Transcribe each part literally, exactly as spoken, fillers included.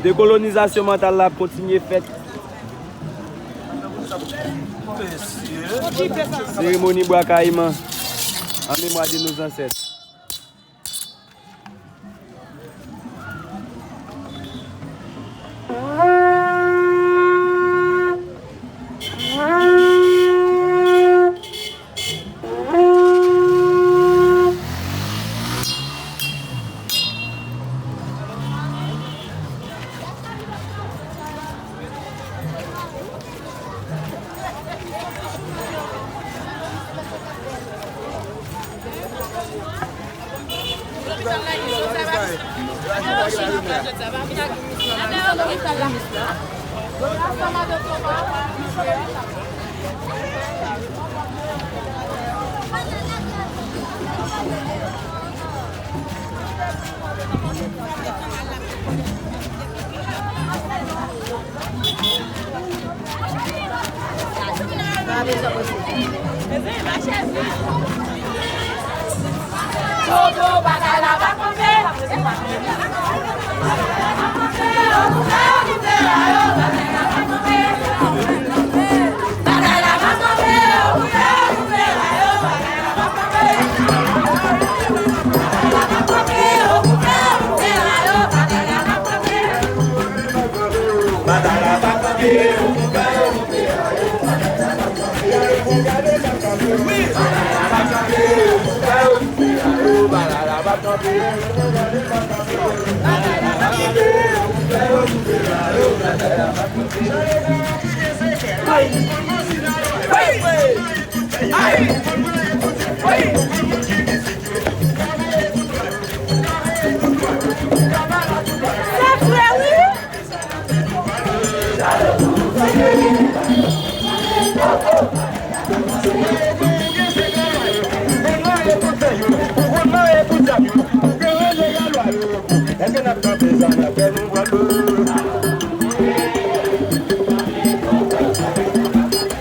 Dekolonizasyon mantal la ap kontinye fèt. Seremoni Bwa Kayiman an memwa de nos ancêtres.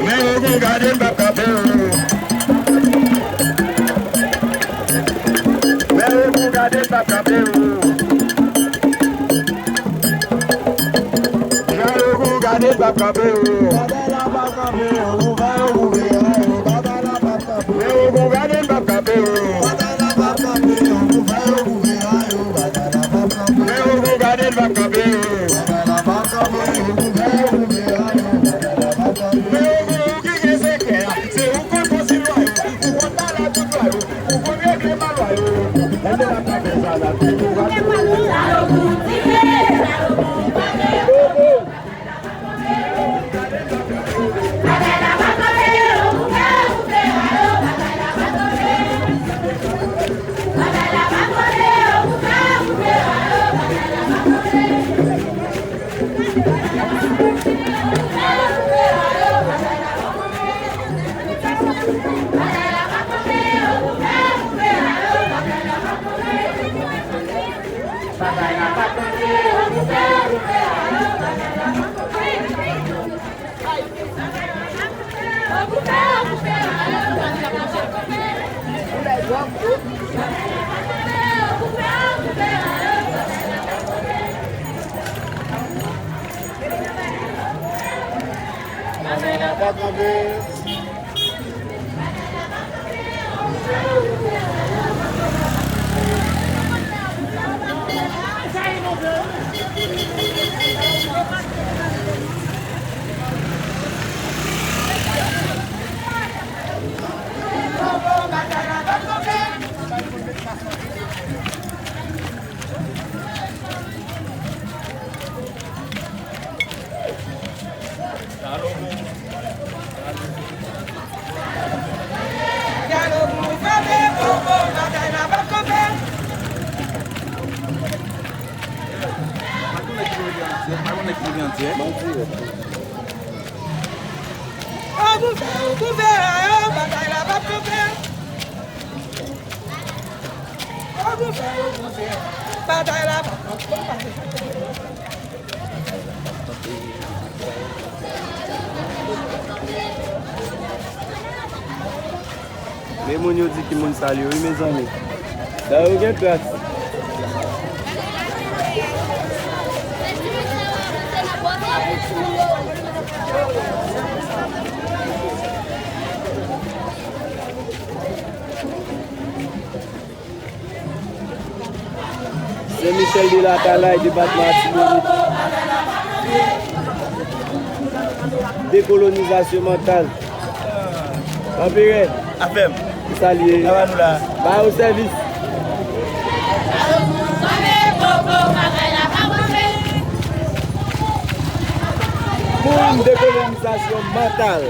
Men Ogou gade l p ap kanpe o. Men Ogou gade l p ap kanpe o. Jan Ogou gade l p ap kanpe o. Men Ogou gade l p ap kanpe o. Men Ogou gade l p ap kanpe o. Men Ogou ki gen sekè a, se ou konn konsi lwa yo, ou konn malad tout lwa yo, ou konn regle malwa yo. Lè se la ta fè sa la. Men moun yo di ki moun sa l ye wi, mezanmi. Sa yo gen tras. Sen Michèl de Latalay, depatman Latibonit. Dekolonizasyon mantal. Anperè. Afè m. Salye. Laba nou la. Ba yo sèvis. Pou yon dekolonizasyon mantal.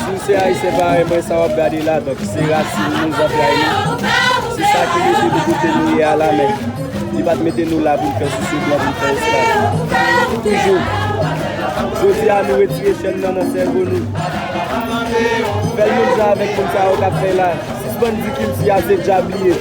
Si w se Ayisyen parèy mwen, sa w ap gade la, donk, se rasin nou, zantray nou. Se sa ki mete nou kote nou ye a la, men li pa t mete nou la pou n fè sou sèl blan, pou n fè esklav. Toujou. Jodi a, nou retire chèn nan nan sèvo nou. Fè l menm jan avèk moun sa yo k ap fè la. Sispann di kilti a se dyab li ye.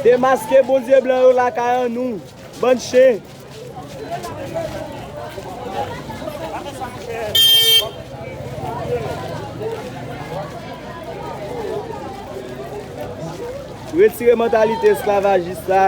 Demaske Bondye blan yo lakay an nou, bann chen. Retire mantalite esklavajis sa.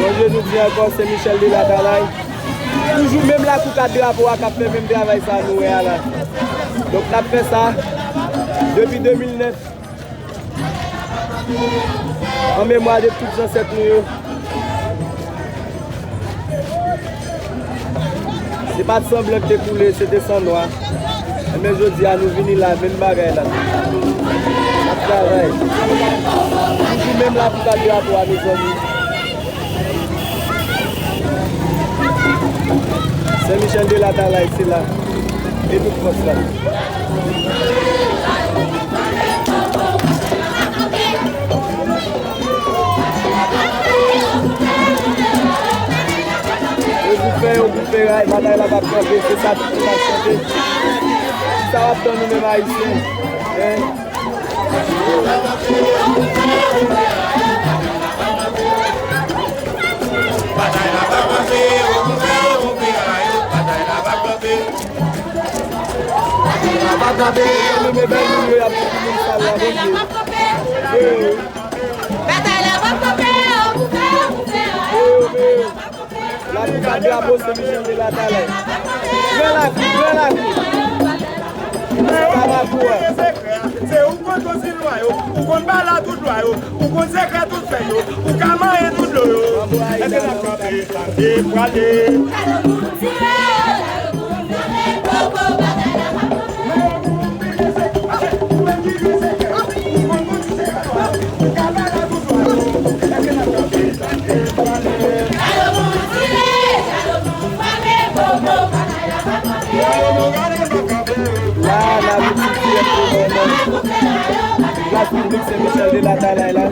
Sonje nou di ankò, Sen Michèl de Latalay. Toujou menm lakou kat drapo a k ap fè menm travay sa nou wè a la. Donk, n ap fè sa depi de mil nèf. An memwa de tout zansèt nou yo. Se pa t san blan k te koule, se te san nwa. Enben, jodi a, nou vini la, menm bagay la. N ap travay. Toujou menm lakou kat drapo a, mezanmi. Sen Michèl de Latalay, se la. E tout fòs la. Yo goumen, yo goumen, ray, batay la p ap kanpe, se sa tout moun ap chante. Sa w ap tann ou menm Ayisyen, en? Batay la p ap kanpe, yo goumen, yo goumen, ray, batay la p ap kanpe. Batay la p ap kanpe, yo goumen, yo goumen, ray, batay la p ap kanpe. Batay la p ap kanpe, yo goumen, yo goumen, ray. Lakou kat drapo Sen Michèl de Latalay. Gran lakou, gran lakou. Se pa lakou a. Se ou konn konsi lwa yo, ou konn bala tout lwa yo, ou konn sekrè tout fèy yo, ou ka manyen tout dlo yo. Èske n ap kanpe, kanpe, pwale? Piblik Sen Michèl de Latalay la.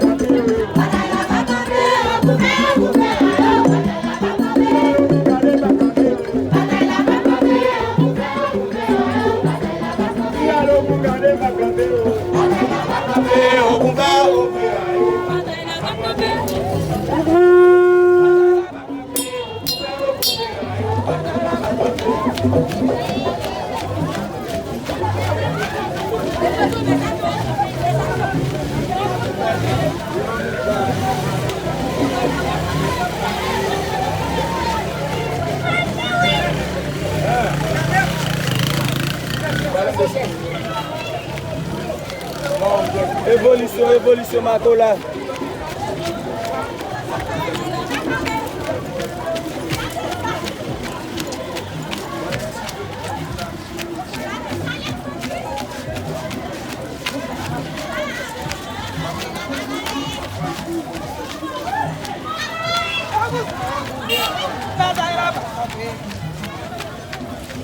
Evolisyon, evolisyon, Makola.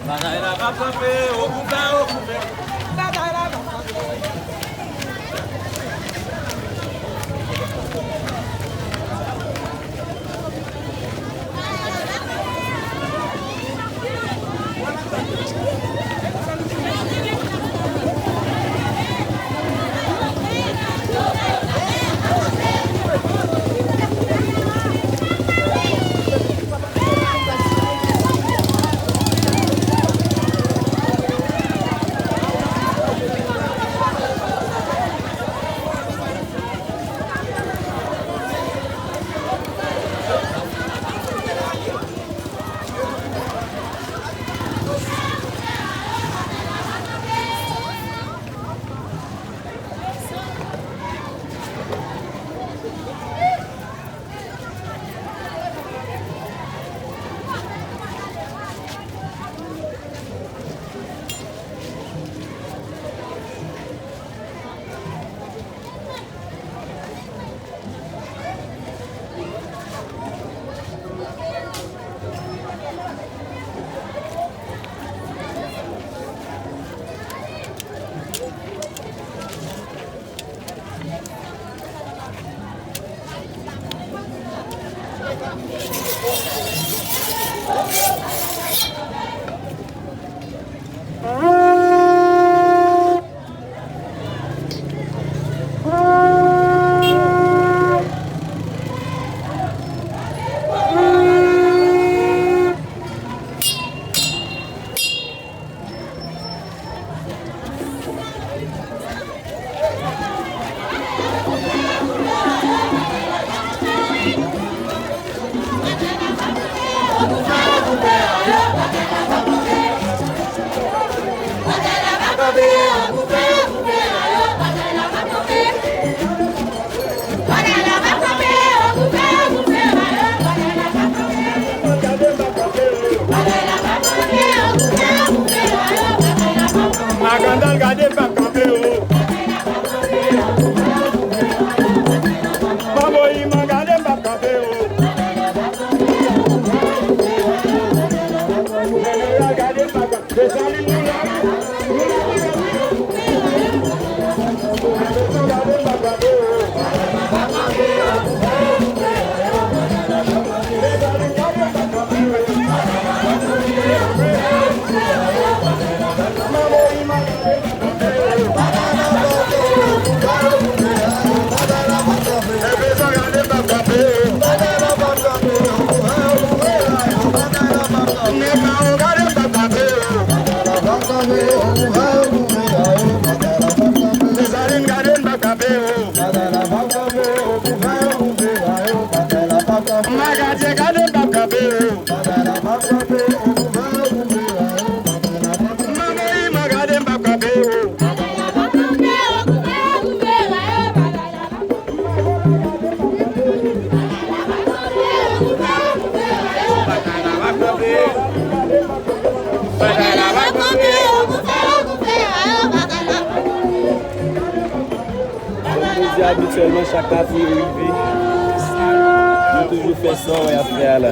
Batay la p ap kanpe, o kouvè, o kouvè. Batay la p ap kanpe. Makandal gade m p ap kanpe o. Manbo Iman gade m p ap kanpe o. Jeneral gade m p ap kanpe. Desalin nou la. Magadye gade m p ap kanpe o. Manbo Iman gade m p ap kanpe o. Jan m te di abityèlman, chak apre rive, nou toujou fè sa w wè y ap fè a la.